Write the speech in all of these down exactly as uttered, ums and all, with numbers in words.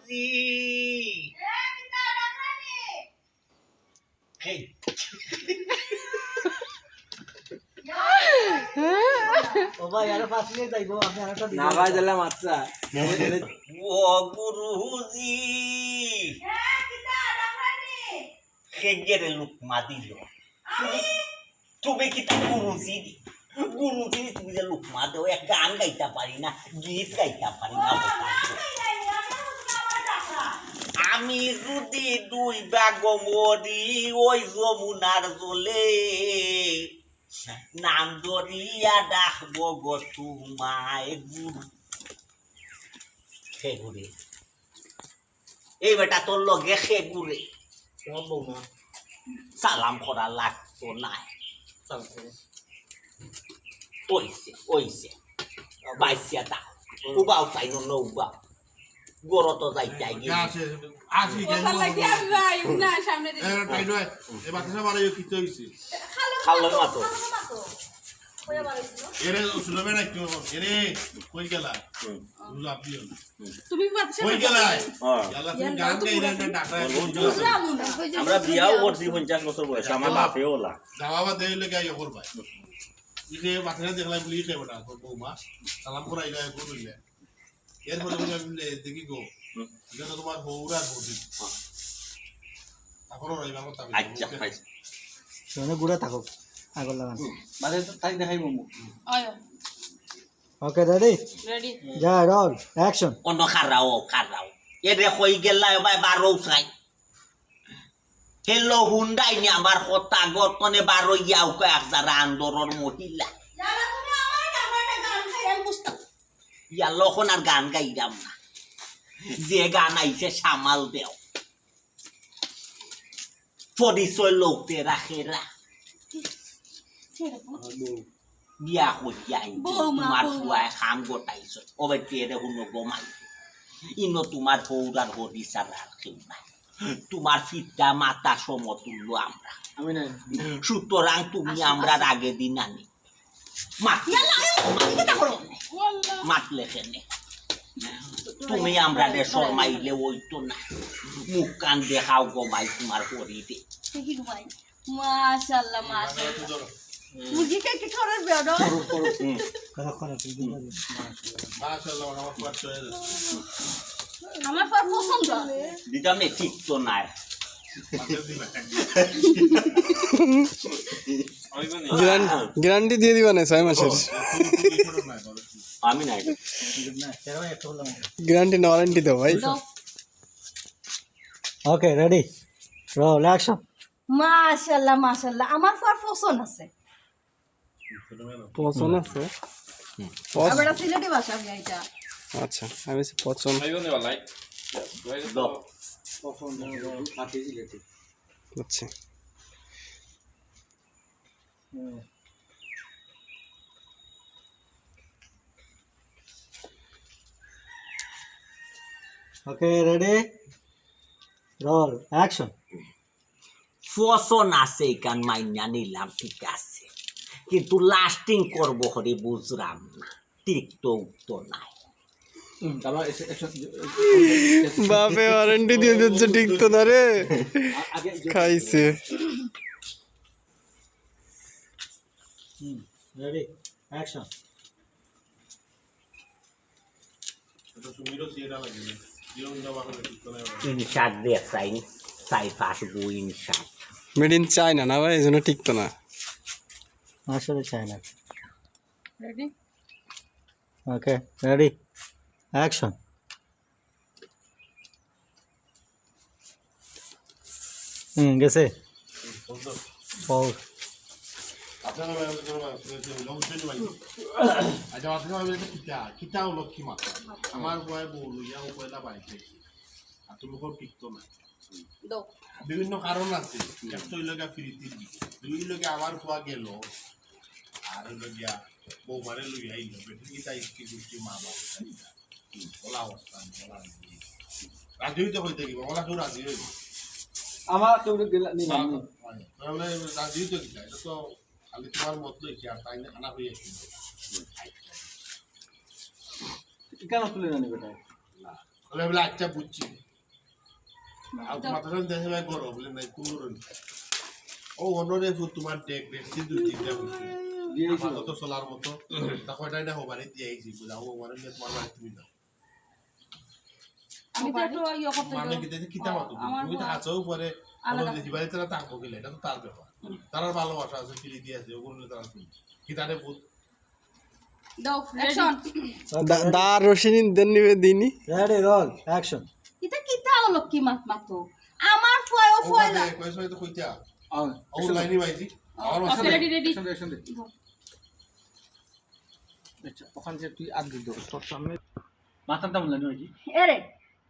জি। এই। ও ভাই, আরো পাঁচ মিনিট যাইবো, আপনি আরেকটা দিন। না ভাই, দিলাম আচ্ছা। ও গুরুজি। কেঙ্গেরে লুকমা দিল। তুমি, তুমি কিতা গুরুজি নি? গুরুজি নি, তুমি যে লুকমা দেও, এক গান গাইতা পারি না, গীত গাইতা পারি না। আমি যদি দুই ভাগ মরি ওই যমুনার জলে, নাম ধরিয়া ডাকবো গো তোমায় গুরু। হে গুরু। এই বেটা তোর লগে কে ঘুরে? তোমার বৌমা। সালাম করা লাগতো না। সালাম করো। ওইছে, ওইছে। বাইসিয়া দা। উবাও চাই না, উবাও। গরো তো যাইতে আগে। যা আছে, আসি, কথা যাই লাগে বলো। আমি ভাই, না, সামনে দিকে। এ, টাইট হয়। এ, বাতাসা বাড়াইও, কিতা হইছে? খালো খালো মাতো। খালো মাতো। এরে, শুনো বেটা, একটু, এরে, কই গেলা? হুম। বুঝো, আপনি হন। তুমি বাচ্চা কই না। গেলা? হ্যাঁ। ইয়াল্লা, তুমি ইয়াল্লা, গান তো গাইলে পুরা না, ডাকরা বুঝলাম না। আমরা বিয়াও করছি পঞ্চাশ বছর বয়সে, আমার বাপেও ওলা। যাওয়া বাদে হইলে গিয়া ইয়ে করবা। ইকে বাচ্চারা দেখলাই বলি, ইকে বেটা, তোর বৌমা, সালাম করাইলা, এখন হইলে। এরপরে বলে আমি বলে, "দেখি গো, হুম। এটা তো তোমার হউর আর বৌদি।" হ্যাঁ। তারপরে ওরা এবার কথা বলে। আচ্ছা, আচ্ছা। মানে ঘুরে থাকো, আগর লাগান। হুম। বাদে তো তাই দেখাইবো মুখ। অয়। Okay, ready? Ready। যা, roll, action। অনো খাড়াও, খাড়াও। এরে কই গেলা, এবার বারো চাই। হেলো হুন্ডাই নি আমার কথা গতনে বারো ইয়াও কয় এক যারা আন্দোলন মহিলা। ইয়াল্লা, তুমি আমার গান গাইলে আমি বুঝতাম। ইয়াল্লা, অখন আর গান গাইলাম না। যে গান আইছে সামাল দেও। পরিচয় লোক তেরা খেরা। বিয়া করিয়া আইছে, বৌমা, তোমার বৌমা। ফুয়ায় খাম গোটাইছে। ওবে তেরে হুনো গমাই। ইনো তোমার হৌরার হরি ছাড়া আর কেউ নাই। তোমার ফিতা মাথা সমতুল্য আমরা। আমি নাই। সুতরাং তুমি আমরার আগে দিন আনি। মাত ইয়াল্লা, এই, এই, এটা করো। মাত লেখে নে। তুমি আমরারে শরমাইলে অইতো না। মুখ কান দেখাও গো ভাই তোমার হরিরে। দেখি গো ভাই। মাশাআল্লাহ, মাশাআল্লাহ। মুরগি কে কি খরচ বেরো? হুম। মাশাআল্লাহ, আমার পাঁচ ছয় হাজার। আমার পাঁচ পছন্দ। দিতাম নে, ঠিক তো নাই। গ্যারান-, গ্যারান্টি দিয়ে দিবা না ছয় মাসের? আমি নাই। গ্যারান্টি না ওয়ারেন্টি দাও ভাই। দাও। Okay, ready? Roll, action. মাশাআল্লাহ, মাশাআল্লাহ, আমার পার পছন্দ আছে। পছন্দ আছে? হুম। পছ- আমরা সিলেটি ভাষা আমি এটা। আচ্ছা, আমি বলছি পছন্দ। খাইও নি, ভাই? দাও। পছন্দ, খাতে সিলেটি। আচ্ছা। হুম। Okay, ready? Roll, action. পছন্দ আছে, এখান মাইনা নিলাম, ঠিক আছে, কিন্তু lasting করবো হরি বুঝলাম না, ঠিক তো উঠতো নাই। হুম, তারপর এসে, এসে, বাপে ওয়ারেন্টি দিয়ে দিচ্ছে, ঠিক তো না রে। আ-, আগে খাইছে। হুম, ready, action. এটা সুমিরও সিয়েটা লাগে না। জিরো উন্দা বাহানো ঠিক করে। ইনশাট দিয়ে সাইন, সাই পাস গো ইনশাট। Made in China না ভাই, এই জন্য টিকতো না। আসলে China. Ready? Okay, ready? Action. হুম, গেছে। ও। আচ্ছা, বাবা, আচ্ছা, বাবা, আচ্ছা, আচ্ছা, লং ট্রেন ভাই। আচ্ছা, আচ্ছা, বাবা, এটা কিতা? কিতা ও লক্ষ্মী মাতা? আমার বয় বউ লইয়া ও পয়লা বাড়িতে আইছে। আর তুমি কও টিকতো না। দাও। বিভিন্ন কারণ আছে। হুম। এক তো হইলো গিয়া ফিরিতি। দুই হইলো গিয়া আমার ফুয়া গেল। আর হইলো গিয়া বৌমারে লইয়া আইলো। বেটি কিতা ইস্তি গুষ্টি মা বাবা। বলা অবস্থা, বলা অবস্থা। রাজি হইতে কইতে কি, বলা কেউ রাজি হইবে। আমার কেউ গেলে নি, না, নি। মানে, তাহলে রাজি হইতে কি চায়? এটা তো খালি তোমার মত লইছি, আর তাই না, খানা হয়ে গেছে। কেন তুলে জানি বেটা? না। বলে, বলে, "আচ্ছা, বুঝছি।" আর মাথা সামনে দেখে ভাই গরম, বলে, "নাই, কোন গরম নেই।" ও, অন্যরে ফুল তোমার ডেক, ডেক, সিঁদুর দিতে হবে। দিয়েছো। আপাতত চলার মতো। তা কয়টা এটা হবারই দিয়ে আইছি, বুঝা, ও, মানে, নিয়ে তোমার বাড়ি তুমি দাও। আমি তো একটু ইয়ে করতে মানে, যাই। কিতা, কিতা মাতো? আমার তুমি তো বউ হাঁচাও পরে, আলাদা। অন্য দেশি বাড়ি তারা থাকবো গেলে, এটা তো তার ব্যাপার। তার ভালোবাসা আছে, ফিরে দিয়ে আছে, ওগুলো তারা শুনবে। কিতারে ভূত? দাও, অ্যাকশন। দা-, দা রশি নিন, দেন নিবে দিনি। Ready, roll, action. ইতা কিতা অলক্ষী মাত মাতো? আমার ফুয়ায় ও ও ফুয়ায় বাদে, না। কয় সময় তো কইতা? আও, ও অ্যাকশন। লাইনই বাইজি। আমার ওকে, মাথা রেডি, রেডি। অ্যাকশন দে, অ্যাকশন দে। আচ্ছা, ওখান যে তুই আর দি দোষ, তোর সামনে মাথার দাম লাগে নাকি? এরে,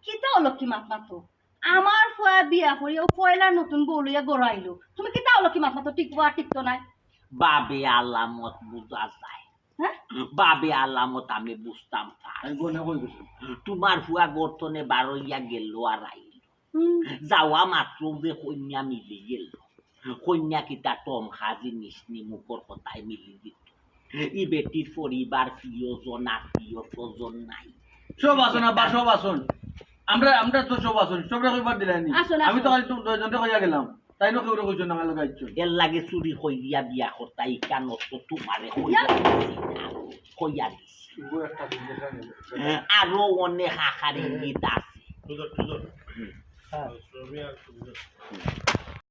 কিতা অলক্ষী মাত মাতো? আমার ফুয়া বিয়া করি ও পয়লা নতুন বউ লইয়া ঘর আইলো। তুমি কিতা অলক্ষী মাত মাতো? টিকবো আর টিকতো নাই। বাবে আলামত বুঝা যায়। হ্যাঁ? বাবে আলামত আমি বুঝতাম পারি। আমি গনে কই গেছি? তোমার ফুয়া গর্তনে বারইয়া গেল আর আইল। হুম। যাওয়া মাত্র যে কইন্যা মিলি গেল। কইন্যা কিতা টমখা জিনিস নি, মুখর কথায় মিলি দিত। ই বেটির পরিবার, প্রিয়জন, আত্মীয় স্বজন নাই। সব আছইন আব্বা, সব আছইন। আমরা, আমরা তো সব আছইন, সবরে কইবার দিলাইনি। আছইন, আমি তো আছইন। খালি তো দুইজনরে কইয়া গেলাম, তাইনও কেউরে কইছইন না, আমার লগে আইছইন। এর লাগি চুরি করিয়া বিয়া করতা, ইখান তো তোমারে কইয়া ইয়া। দিছি না, কইয়া দিছি। শুভ একটা দিন দেখা গেল। হ্যাঁ, আরো অনেক আকার ইঙ্গিত আছে। সুন্দর, সুন্দর। হ্যাঁ। সুন্দর।